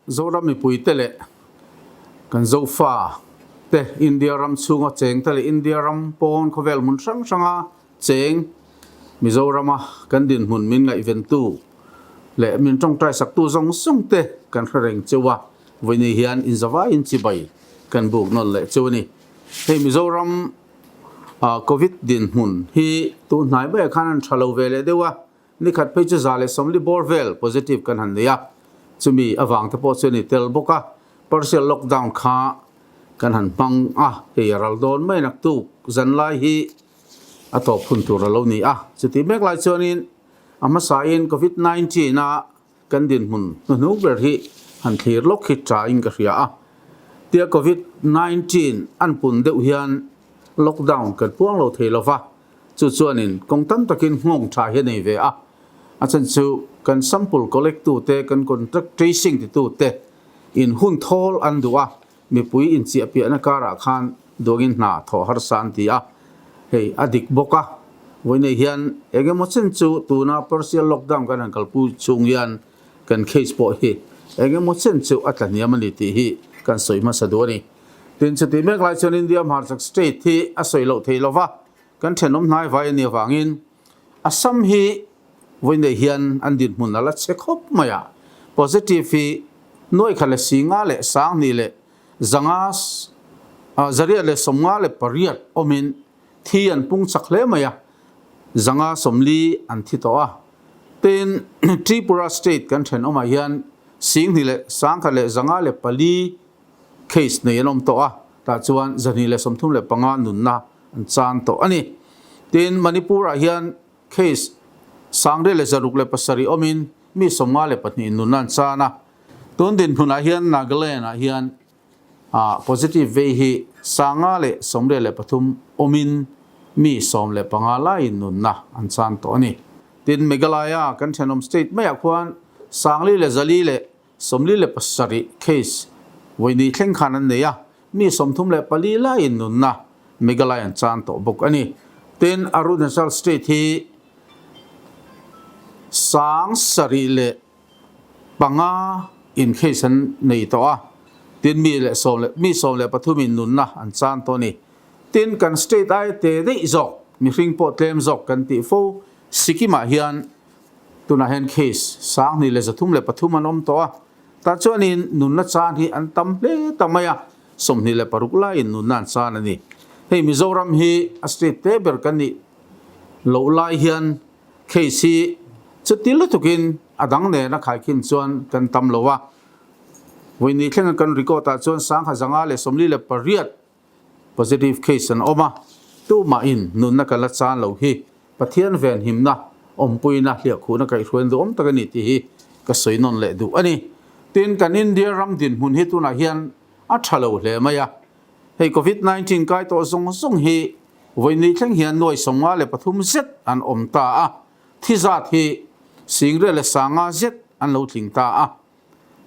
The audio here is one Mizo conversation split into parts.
Zoram mipuite leh kan Zofa te India ram chhunga cheng te leh India ram pawn khawvel hmun hrang hranga cheng Mizorama kan dinhmun min ngaihventu leh min tawngtai saktu zawng zawng te kan hre reng cheu a, vawiini hian inzavaiin chibai kan buk nawn leh cheu a ni. Hei Mizoram Covid dinhmun hi tun hnai maiah khan an tha lo ve leh deuh a, Nikhat phei chu 140 bawr vel positive kan han nei a, chumi avang te pawh chu a ni tel bawk a, partial lockdown kha kan han hmang a, hei a ral dawn mai naktuk zanlai hi a tawp hun tur a lo ni a, chuti mek lai chuanin a hmasain Covid 19 a kan dinhmun hnuhnung ber hi han thlir lawk hi tha in ka hria a, tia Covid 19 an pun deuh hian lockdown kan puang lo thei lova. Chu chuanin kawng tam takin nghawng tha hi a nei ve a, a chhan chu kan sample collect tute, kan contact tracing titute in hun thawl an duh a, mipui inchiahpiahna karah khan duangin hna thawh harsa an ti a, hei a dik bawk a. Vawiinei hian eng emaw chen chu tuna partial lockdown kan han kalpui chhung hian kan case pawh hi eng emaw chen chu a tla hniam a ni tih hi kan sawi hmasa duh a ni. Tin, chutih mek lai chuan India hmarchhak state hi a sawi loh thei lo va, Kan thenawm hnai vai a nih avangin Assam hi vawiin hian an dinhmun a la che khawp mai a, positive hi nuai khat leh singa leh sanghnih leh zanga 158 awmin thi an pung chak hle mai a, 140 an thi tawh a. Tin, Tripura state kan thenawmah hian singhnih leh sangkhat leh 504 case nei an awm tawh a, tah chuan 235 nunna an chan tawh a ni. Tin, Manipur-ah hian case 667 awmin mi 52 nunna an chan a. Tun dinhmunah hian Nagaland-ah hian positive vei hi 583 awmin mi 15 laiin nunna an chan tawh a ni. Tin, Meghalaya kan thenawm state maiah khuan 447 case vawiini thleng khan an nei a, mi 34 laiin nunna Meghalaya an chan tawh bawk a ni. Tin, Arunachal state hi 705 in case an nei tawh a, tin mi leh sawm leh mi 13 in nunna an chan tawh a ni. Tin, kan state aia te daih zawk, mihring pawh tlem zawk kan tih fo Sikkim-ah hian Tunah hian case 2303 an awm tawh a, tah chuanin nunna chan hi an tam hle ta mai a, 26 laiin nunna an chan a ni. Hei Mizoram hi a state te ber kan nih loh lai hian case hi chuti lutukin a dang nena khaikhin chuan kan tam lo a, vawiin thlenga kan record ah chuan 1548 Positive case an awm a, tumahin nunna ka la chan lo hi Pathian venhimna, awmpuina, hliahkhuhna kaihhruain duhawm tak a ni tih hi ka sawi nawn leh duh a ni. Tin, kan India ram dinhmun hi tunah hian a tha lo hle mai a, hei Covid 19 kai tawh zawng zawng hi vawiin thleng hian nuai 53 zet an awm ta a, thi zat hi 10,500 zet an lo tling ta a.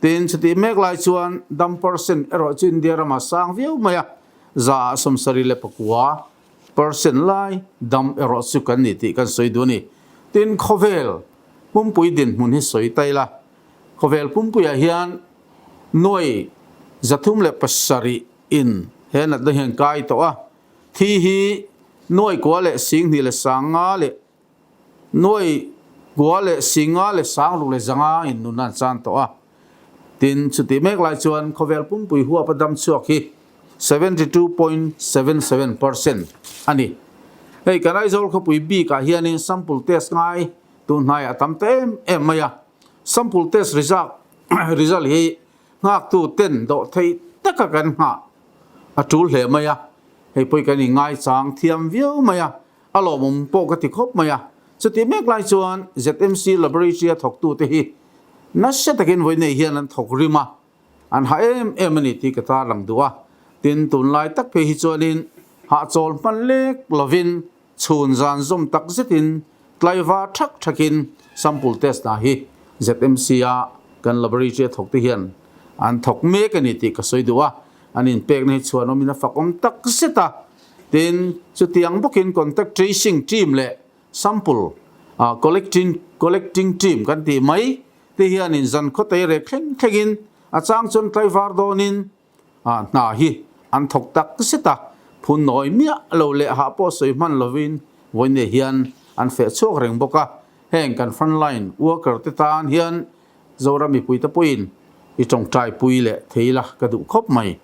Tin, chutih mek lai chuan dam percent erawh chu India ramah sang viau mai a, 79% lai dam erawh chu kan ni tih kan sawi duh a ni. Tin, khawvel pumpui dinhmun hi sawi ta ila, khawvel pumpuiah hian nuai 307 in he natna hian kai tawh a, thi hi nuai kua leh singhnih leh sanga leh Nuai kua leh singa leh sangruk leh zanga in nun an chan tawh a. Tin, chutih mek lai chuan khawvel pumpui huapa dam chhuak hi 72.77% a ni. Hei kan Aizawl khawpui bikah hianin sample test ngai tun hnaiah a tam ta em em mai a. Sample test result result hi nghaktu ten dawh theih taka kan nghah a tul hle mai a. Hei pawh hi kan inngaichang thiam viau mai a. A lawmawm pawh ka ti khawp mai a, chutih mek lai chuan ZMC Laboratory a thawktute hi nasa takin vawiinei hian an thawk rim a, an hah em em a ni tih ka tarlang duh a. Tin, tunlai tak phei hi chuanin hahchawl hman lek lovin chhun zan zawm tak zetin tlaiva thak thakin sample test hna hi ZMC a kan laboratory a thawkte hian an thawk mek a ni tih ka sawi duh a, an inpekna hi chhuanawmin a fakawm tak zet a. Tin, chutiang bawkin contact tracing team leh sample collecting collecting team kan tih mai te hianin zan khaw tei rek thleng thlengin A chang chuan tlaivar dawnin hna hi an thawk tak zet a, phun nawi miah lo leh hah pawh sawi hman lovin vawiin hian an feh chhuak reng bawk a. Heng kan frontline worker te tan hian Zoram mipuite pawhin i tawngtai pui leh thei la ka duh khawp mai.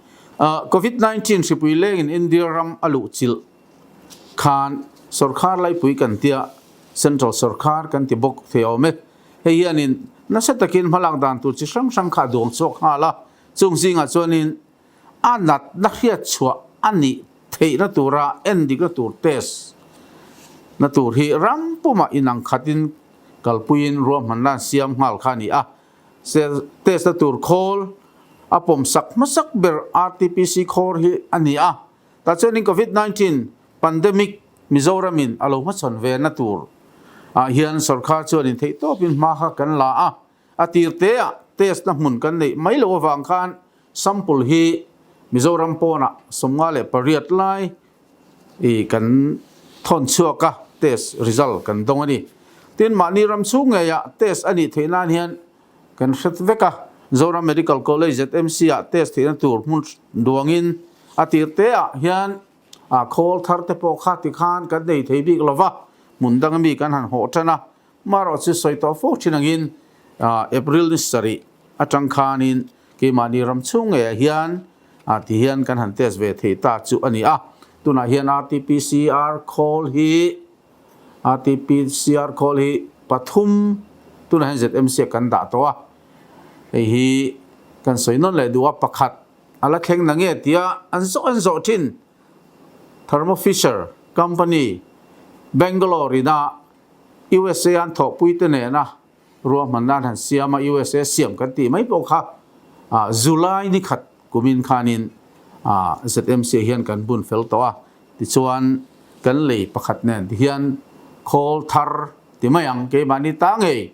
Covid 19 hripui lengin India ram a luh chilh khan sawrkhar laipui kan tia Central sawrkhar kan ti bawk thei awm e. Hei hianin nasa takin hmalak dan tur chi hrang hrang kha a duang chhuak nghal a, chung zingah chuanin a natna hriat chhuah a nih theihna tura endikna tur test na tur hi ram pumah inang khatin kalpuiin ruahmanna an siam nghal kha a ni a. Test na tur khawl a pawmsak hmasak ber RTPC khawr hi a ni a. Tah chuanin Covid 19 pandemic Mizoramin a lo hmachhawn ve na tur ah hian sorkar chuanin theihtawpin hma kha kan la a. A tir teah test na hmun kan neih mai loh avang khan sample hi Mizoram pawnah 58 lai i kan thawn chhuak a, test result kan dawng a ni. Tin, mahni ram chhung ngeiah test a nih theih nan hian kan hret vek a, Zoram Medical College ZMC ah test theihna tur hmun duangin a tir teah hian a khawl thar te pawh kha tikhan kan nei thei bik lova, hmun dang ami kan han hawh tan a, Marawh chu sawi tawh fo thin angin April ni sarih atang khanin keimahni ram chhung ngeiah hian ti hian kan han test ve thei ta chu a ni a. Tunah hian RTPCR khawl hi RTPCR khawl hi pathum tunah hian ZMC ah kan dah tawh a. Hei hi kan sawi nawn leh duh a, pakhat a la thleng na nge tia an zawh an zawh thin Thermo Fisher Company Bangalore ina USA an thawhpuite nena ruahman nan han siam a, USA siam kan tih mai pawh kha July ni khat kumin khanin ZMC hian kan bun fel tawh a, tichuan kan lei pakhat nen tihian khawl thar ti mai ang, keimahni ta ngei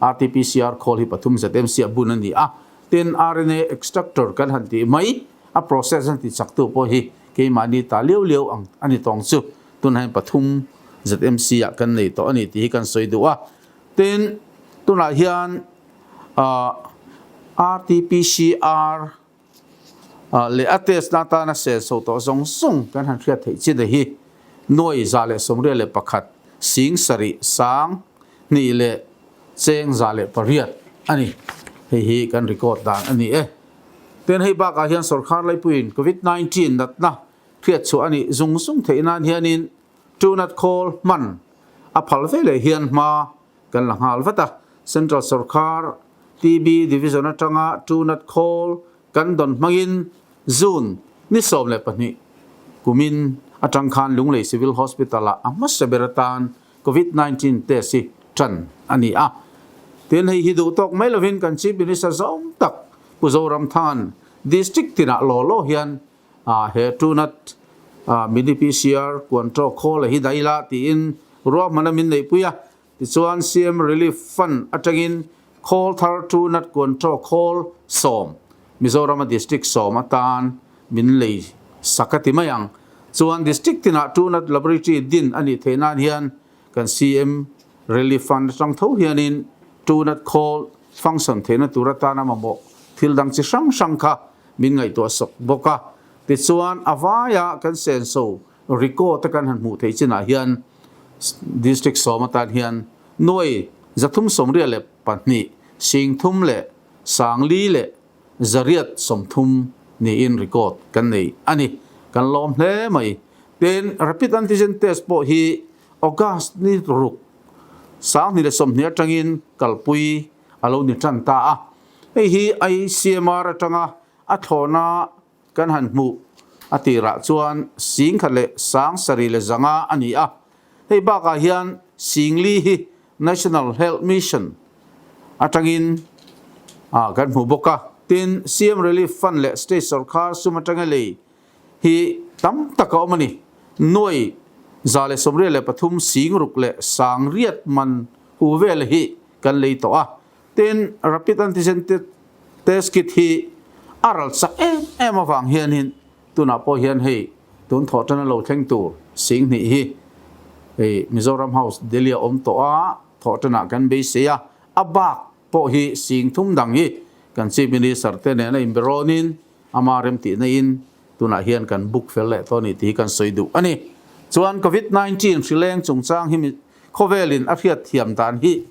RTPCR khawl hi pathum ZMC a bun a ni a, tin RNA extractor kan han tih mai a process an ti chaktu pawh hi keimahni ta liau liau ang a ni tawng chu. Tunah hian pathum ZMC ah kan nei tawh a ni tih hi kan sawi duh a. Tin, tunah hian RTPCR leh a test na atana sel chho tawh zawng zawng kan han hriat theih chin a hi nuai 121 sing sarih sang hnih leh cheng 108 a ni. Hei hi kan record dan a ni e. Tin, hei bakah hian sorkar laipuiin Covid 19 natna Hriat chhuah a nih zung zung theih nan hianin Tunat khawl hman a phal ve leh hian hma kan la nghal vat a. Central sorkar TB Division atanga Tunat khawl kan dawn hmangin June ni 12 kumin atang khan Lunglei Civil Hospital-ah a hmasa ber atan Covid 19 test hi tan a ni a. Tin, hei hi duh tawk mai lovin kan Chief Minister zawng tak Pu Zoramthanga'n District tinah law law hian He Tunat Mini PCR Kuanṭaw khawl a hi daih la tiin ruahman a min neihpui a. Tichuan CM Relief Fund aṭangin khawl thar Tunat Kuanṭaw khawl 10 Mizorama District 10 atan min lei sak a ti mai ang. Chuan District tinah Tunat Laboratory din a nih theih nan hian kan CM Relief Fund aṭang tho hianin Tunat khawl function theihna tur atana mamawh thil dang chi hrang hrang kha min ngaihtuah sawk bawk a. Tichuan, a vaia kan senso record te kan han hmuh theih chinah hian District 10 atan hian nuai 382, 30 leh 50 leh 830 niin record kan nei a ni. Kan lawm hle mai. Tin, Rapid Antigen Test pawh hi August ni ruk 2020 atangin kalpui a lo ni tan ta a. Hei hi ICMR atanga a thlawhna kan han hmuh a tirah chuan 10,000 leh 700 leh 500 a ni a. Hei bakah hian 4000 hi National Health Mission atangin kan hmu bawk a. Tin, CM Relief Fund leh State Sorkar sum atanga lei hi tam tak a awm a ni. Nuai 183 600 leh 800 man hu vel hi kan lei tawh a. Tin, Rapid Antigen Test Kit hi a ral chak em em avang hianin tunah pawh hian hei tun thawh tan a lo thleng tur 2000 hi hei Mizoram House Delhi a awm tawh a, thawh tanah kan beisei a, a bak pawh hi 3000 dang hi kan. kan Chief Minister te nena inbe rawnin ama remtihna in tunah hian kan book fel leh tawh a ni tih hi kan sawi duh a ni. Chuan Covid 19 hri leng chungchang hi khawvelin a hriat thiam dan hi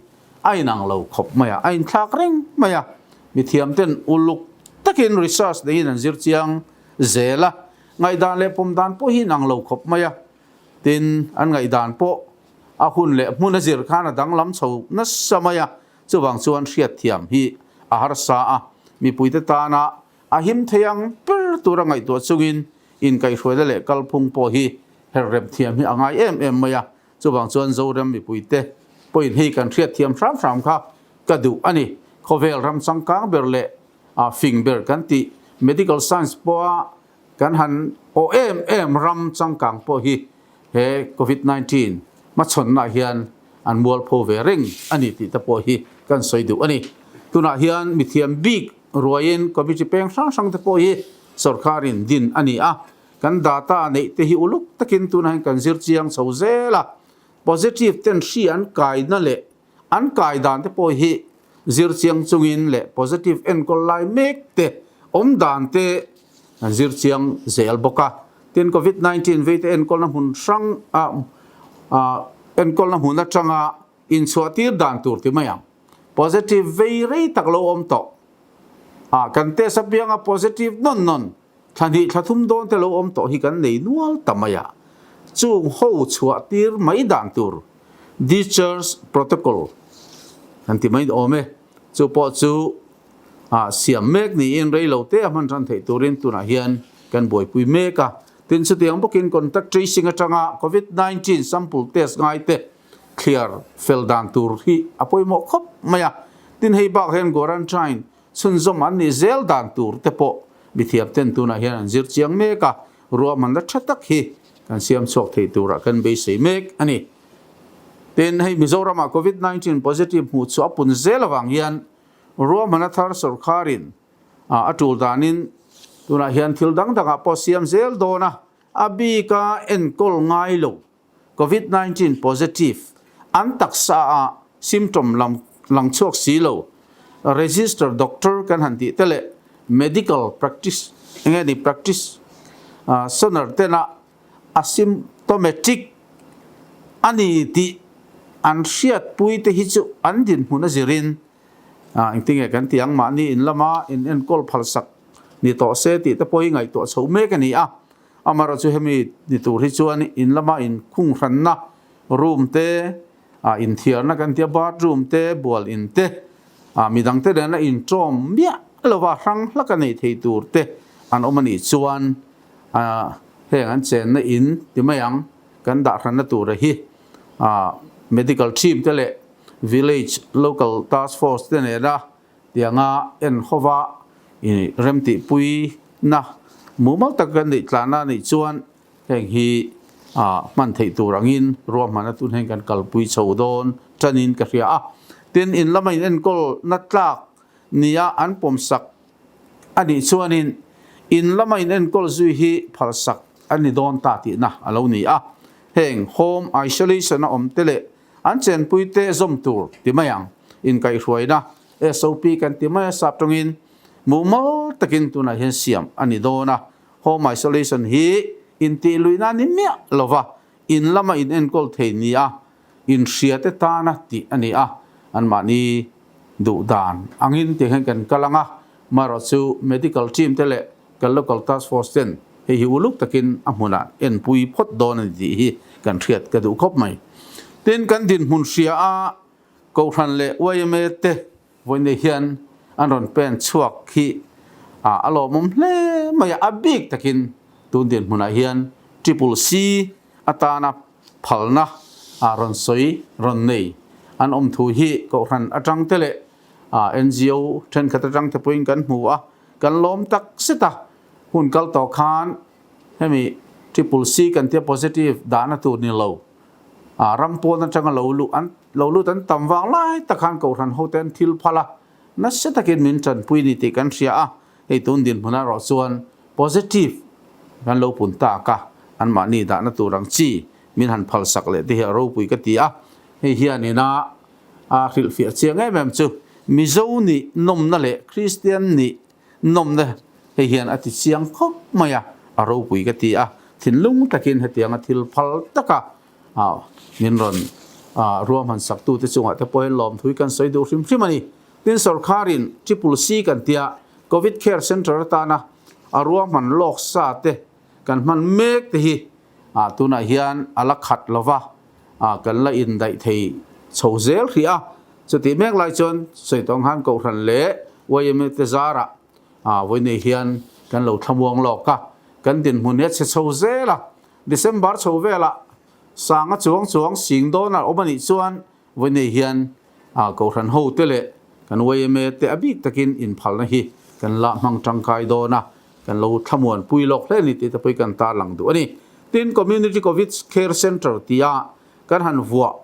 a inang lo khawp mai a, a inthlak reng mai a. Mithiam ten uluk takin research neiin an zir chiang zel a, ngaihdan leh pawm dan pawh hi inang lo khawp mai a. Tin, an ngaihdan pawh a hun leh hmun a zir khan a danglam chho nasa mai a, chuvang chuan hriatthiam hi a harsa a, mipuite tana a him thei ang ber tura ngaihtuah chungin inkaihhruaina leh kalphung pawh hi herrem thiam hi a ngai em em mai a, chuvang chuan Zorem mipuite pawhin hei kan hriatthiam hram hram kha ka duh a ni. Khawvel ram changkang ber leh fing ber kan tih medical science pawha Kan han aw em em ram changkang pawh hi he Covid 19 hmachhawnna hian an mualpho ve reng a ni tih te pawh hi kan sawi duh a ni. Tunah hian mithiam bik ruaiin committee peng hrang hrang te pawh hi sorkarin din a ni a, kan data neih te hi uluk takin tunah hian kan zir chiang chho zel a, positive ten hri an kaina leh An kai dan te pawh hi zir chiang chungin leh positive enkawl lai mek te awm dan te an zir chiang zel bawk a. Tin, Covid 19 vei te enkawlna hmun hrang ah enkawlna hmun atanga inchhuah tir dan tur ti mai ang. Positive vei rei tak lo awm tawh ah kan test apianga positive nawn nawn thla hnih thla thum dawn te lo awm tawh hi kan nei nual ta mai a, chung ho chhuah tir mai dan tur discharge protocol kan ti mai awm e, chu pawh chu ah siam mek niin rei lo te a hman tan theih turin tunah hian kan buaipui mek a, tin chutiang bawkin contact tracing atanga covid 19 sample test ngai te thliar fel dan tur hi a pawimawh khawp mai a, tin hei bak hian quarantine Chhunzawm an nih zel dan tur te pawh mithiam ten tunah hian an zir chiang mek a, ruahmanna tha tak hi kan siam chhuak thei turah kan beisei mek a ni. Tin, hei Mizoramah Covid 19 positive hmuh chu a pun zel avang hian ruahmanna thar sawrkharin a tul danin tunah hian thil dang dangah pawh siam zel dawn a, a bika enkawl ngai lo Covid 19 positive an taksa ah symptom lam lang chhuak si lo, register doctor kan han tih te leh medical practice enge ni practice sonar tena asymptomatic a ni tih an hriatpui te hi chu an dinhmun a zirin engtinge kan tih ang mahni in lama in enkawl phalsak ni tawh se tih te pawh hi ngaihtuah chho mek a ni a. Amaherawhchu chu hemi ni tur hi chuan in lama inkhung hranna room te, inthiarna kan tia bathroom te, bual in te, midang te nena intawm miah lova hrang hlaka nei thei tur te an awm a nih chuan heng an chenna in ti mai ang kan dah hranna tura hi medical team te leh village local task force te nena Tianga en hova i remtihpuina mumal tak kan neih tlana nih chuan heng hi hman theih tur angin ruahman atun heng kan kalpui chho dawn tanin ka hria a. Tin, in lama in enkawlna tlak nia an pawmsak a nih chuanin in lama in enkawl zui hi phalsak a ni dawn ta tihna a lo ni a. Heng home isolation a awm te leh An chenpui te zawm tur ti mai ang. Inkaihhruaina, SOP, kan ti mai a, sap tawngin mumal takin tunah hian siam a ni dawn a. Home isolation hi intih luihna a ni miah lo va, in lama in enkawl thei nia inhria te tana tih a ni a. Anmahni duh dan angin tih hian kan kal ang a, marawh chu medical team te leh kan local task force ten hei hi uluk takin a hmunah enpui phawt dawn a ni tih hi kan hriat ka duh khawp mai. Tin, kan dinhmun hria a Kohhran leh yma te vawiin hian an rawn pen chhuak hi a lawmawm hle mai a, a bik takin tun dinhmunah hian Triple C atana phalna rawn sawi rawn nei an awm thu hi Kohhran atang te leh NGO thenkhat atang te pawhin kan hmu a, Kan lawm tak zet a, hun kal tawh khan hemi Triple C kan tia positive dahna tur ni lo, ram pawn atanga lo luh an lo lut an tam vang lai tak khan Kohhran hote an thil phal a, nasa takin min tanpui ni tih kan hria a, hei tun dinhmun erawh chuan positive kan lo pun tak a, anmahni dahna tur ang chi min han phalsak leh te hi a ropui ka ti a, hei hian ina a hrilhfiah chiang em em chu. Mizo nih nawmna leh Kristian nih nawmna hei hian a ti chiang khawp mai a, a ropui ka ti a, thinlung takin hetianga thil phal taka min rawn ruahman saktute chungah te pawhin lawmthui kan sawi duh hrim hrim a ni. Tin, sorkharin Triple C kan tia Covid Care Centre atana a ruahman lawk sa te kan hman mek te hi tunah hian a la khat lo va, kan la indaih thei chho zel hrih a. Chutih mek lai chuan Saitawng han Kohhran leh yma te zarah vawiinei hian kan lo thlamuang lawk a, kan dinhmun hi a chhe chho zel a. December chho velah sanga chuang chuang sing dawn a awm a nih chuan vawiinei hian Kohhran ho te leh kan yma te a bik takin inphalna hi kan la hmang tangkai dawn a, kan lo thlamuan pui lawk hle a ni tih te pawh hi kan tarlang duh a ni. Tin, Community Covid Care Centre tia kan han vuah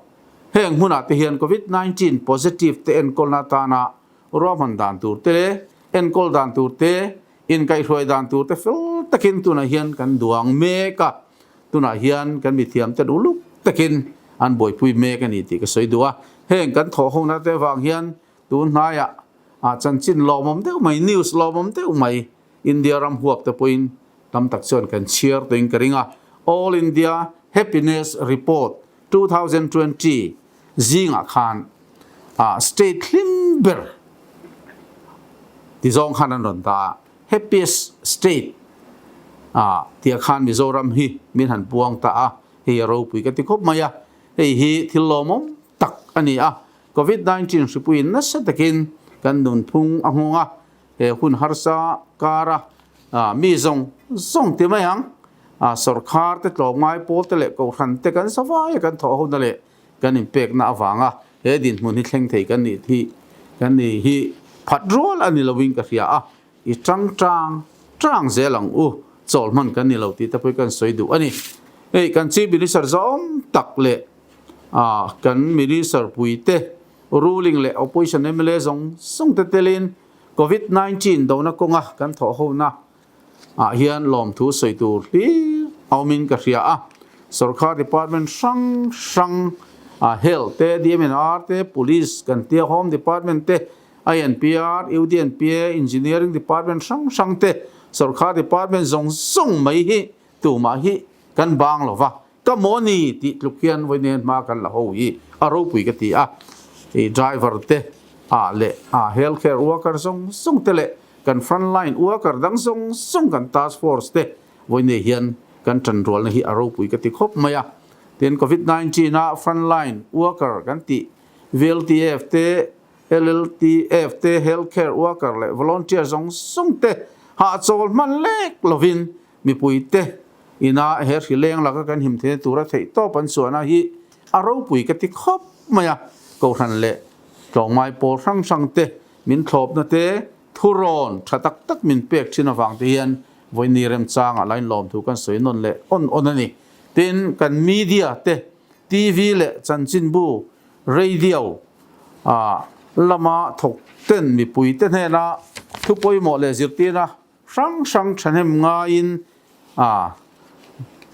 heng hmunah te hian Covid 19 positive te enkawlna atana ruahman dan tur te, enkawl dan tur te, inkaihhruai dan tur te fel takin tunah hian kan duang mek a, tunah hian kan mithiam ten uluk takin an buaipui mek a ni tih ka sawi duh a. Heng kan thawhhona te vang hian tun hnaiah chanchin lawmawm deuh mai, news lawmawm deuh mai India ram huap te pawhin tam tak chuan kan chhiar tawhin ka ring a, All India Happiness Report 2020 zingah khan state hlim ber ti zawng khan an rawn ta a, happiest state tia khan Mizoram hi min han puang ta a, hei a ropui ka ti khawp mai a, hei hi thil lawmawm tak a ni a, Covid 19 hripuiin nasa takin kan nunphung a nghawng a, He hun harsa kara mi zawng zawng ti mai ang, sawrkhar te tlawmngai pawl te leh kohhran te kan savaia kan thawh hona leh kan inpekna avanga he dinhmun hi thleng thei kan nih hi kan ni hi phat rual a ni loin ka hria a, i tang tang tang zel ang u, chawl hman kan ni lo tih te pawh hi kan sawi duh a ni. Hei kan Chief Minister zawng tak leh kan Minister puite ruling leh opposition mla zawng zawng te telin Covid 19 dona kawnga kan thawh hona ah hian lawmthu sawi tur hlir a awmin ka hria a. Sorkar department hrang hrang ah Health te, DMNR te, Police kan tia Home department te, INPR, UDNPA, Engineering department hrang hrang te, sorkar department zawng zawng mai hi tumah hi kan bang lova. Ka maw ni tih tluk hian vawiin hma kan la ho hi a ropui ka ti a, i driver te ah leh a health care worker zawng zawng te leh kan front line worker dang zawng zawng kan task force te vawiin hian kan tanrualna hi a ropui ka ti khawp mai a. Tin covid 19 a front line worker kan tih VLTF te, LLTF te, health care worker leh volunteer zawng zawng te hahchawl hman lek lovin Mipuite ina he hri leng laka kan him theihna tura theih tawp an chhuahna hi a ropui ka ti khawp mai a, Kohhran leh tlawngmai pawl hrang hrang te min thlawpna te thurawn tha tak tak min pek thin avang te hian vawiin remchangah lain lawmthu kan sawi nawn leh awn awn a ni. Tin, kan media te, TV leh chanchinbu, radio lama thawk ten mipuite hnena thu pawimawh leh zirtirna Hrang hrang thahnem ngaiin a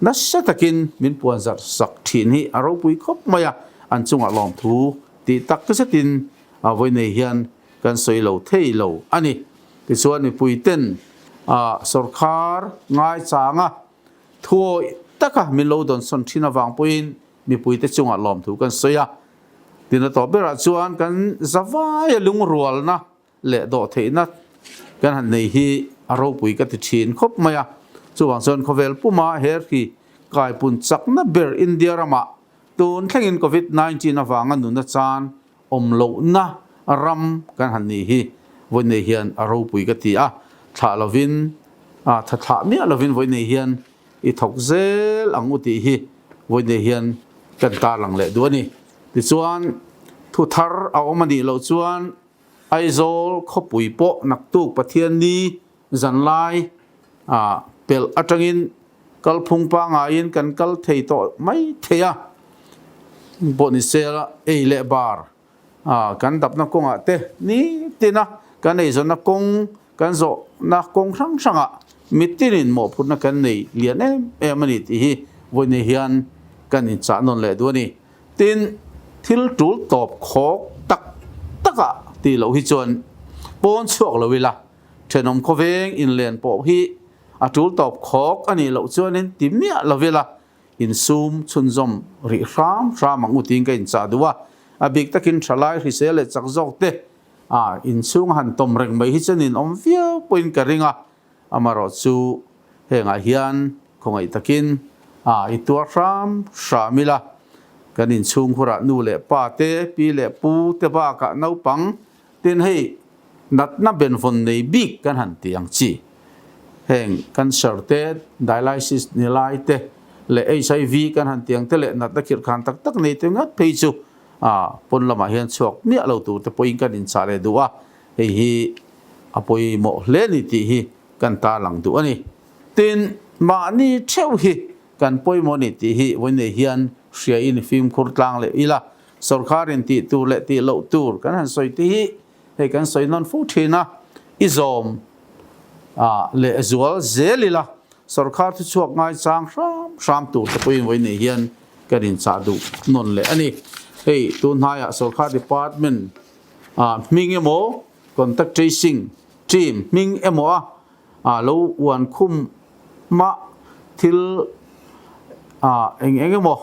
nasa takin min puan zarh sak thin hi a ropui khawp mai a, an chungah lawmthu tih tak zetin a vawi nei hian kan sawi lo thei lo a ni. Tichuan mipui ten a sawrkhar ngaichanga thuawih taka min lo dawnsawn thin avang pawhin mipuite chungah lawmthu kan sawi a. Tin a tawp berah chuan kan zavaia lungrualna leh dawhtheihna kan han nei hi a ropui ka ti thin khawp mai a. Chuvang chuan khawvel puma he hri kaipun chakna ber India ramah tun thlengin Covid 19 avanga nuna chan awm lohna ram kan han nih hi vawiinei hian a ropui ka ti a. Thlah lovin, tha thlah miah lovin vawiinei hian i thawk zel ang u tih hi vawiinei hian kan tarlang leh duh a ni. Tichuan thu thar a awm a nih loh chuan Aizawl khawpui pawh naktuk Pathianni zanlai pelh atangin kalphung pangaiin kan kal thei tawh mai thei a, pawh ni sela ei leh bar kan dapna kawngah te nitina kan eizawnna kawng kan zawhna kawng hrang hrangah mitinin mawhphurhna kan nei lian em em a ni tih hi vawiin hian kan inchah nawn leh duh a ni. Tin, thil tul tawp khawk tak takah tih loh hi chuan pawn chhuak lo ila, thenawm khawveng inlen pawh hi a tul tawp khawk a nih loh chuanin ti miah lo ila, insum chhunzawm rih hram hram ang u tiin ka inchah duh a. A bik takin thalai hrisel leh chak zawk te a inchhung a han tawm reng mai hi chuan in awm viau pawhin ka ring a, amarawh chu hengah hian khawngaih takin a i tuar hram hram ila, kan inchhung hurah nu leh pa te, pi leh pu te bakah naupang tin hei natna benvawn nei bik kan han ti ang chi. Heng cancer te, dialysis ni lai te leh HIV kan han ti ang te leh natna khirhkhan tak tak nei te ngat phei chu a pawn lamah hian chhuak miah lo tur te pawhin kan inchah leh duh a, hei hi a pawimawh hle ni tih hi kan tarlang duh a ni. Tin, mahni theuh hi kan pawimawh ni tih hi vawiin hian hriain fimkhur tlang leh ila, sorkarin tih tur leh tih loh tur kan han sawi te hi hei kan sawi nawn fo thin a, i zawm leh zual zel ila, sorkar thuchhuak ngaichang hram hram tur te pawhin vawiin hian kan inchah duh nawn leh a ni. Hei tun hnaiah sorkar department hming emaw contact tracing team hming emaw a a lo uan khum mah thil eng eng emaw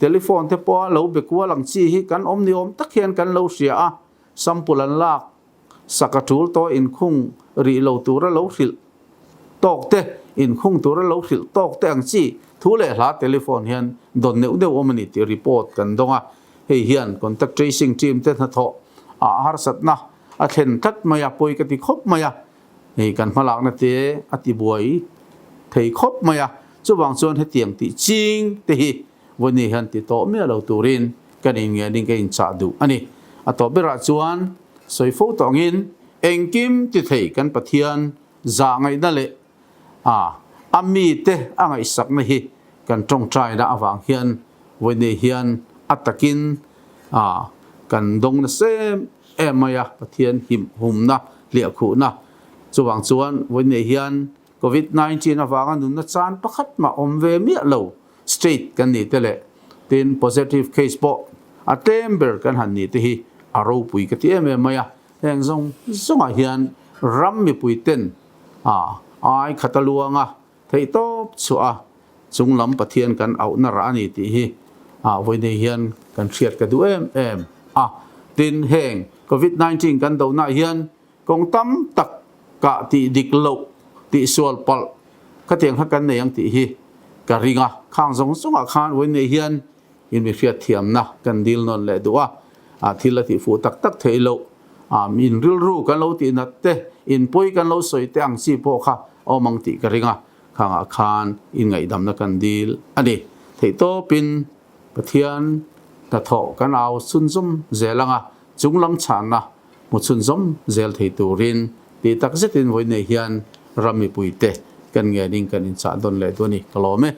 telephone te pawha lo be kual ang chi hi kan awm ni awm tak hian kan lo hria a, sample an lak sak a tul tawh inkhung rih lo tura lo hrilh tawk te, inkhung tura lo hrilh tawk te ang chi thu leh hla telephone hian dawn neuh neuh awm a ni tih report kan dawng a, hei hian contact tracing team te hnathawh ah harsatna a thlen tlat mai a, pawi ka ti khawp mai a. Hei kan hmalakna te a ti buai thei khawp mai a, chuvang chuan hetiang tih ching te hi Vawni hian ti tawh miah lo turin kan inngenin ka inchah duh a ni. A tawp berah chuan sawi fo tawngin engkim ti thei kan Pathian zah ngaihna leh a a mite a ngaihsakna hi kan tawngtaina avang hian Vawni hian a takin a kan dawng nasa em em mai a, Pathian him humna hliahkhuhna chuvang chuan Vawni hian Covid 19 avanga nunna chan pakhat mah awm ve miah lo state kan ni te leh tin positive case pawh a tlem ber kan han ni te hi a ropui ka ti em em mai a, heng zawng zawngah hian ram mipui ten a ai khat a luang a theihtawp chhuah a chung lam Pathian kan auhna rah a ni tih hi a vawiin hian kan hriat ka duh em em a, tin heng Covid 19 kan dohnaah hian Kawng tam tak kah tih dik loh, tih sual palh khatiang kha kan nei ang tih hi ka ring a. Khang zawng zawngah khan vawiin hian in mi hriatthiamna kan dil nawn leh duh a, thil a tih fuh tak tak theih loh, in rilru kan lo tih nat te, in pawi kan lo sawi te ang chi pawh kha a awm ang tih ka ring a. Khangah khan in ngaihdamna kan dil a ni. Theihtawpin Pathian hnathawh kan au chhunzawm zel ang a, chunglam chhanna Hmu chhunzawm zel thei turin tih tak zetin vawiin hian ram mipuite kan ngenin kan inchah dawn leh duh a ni. Ka lawm e.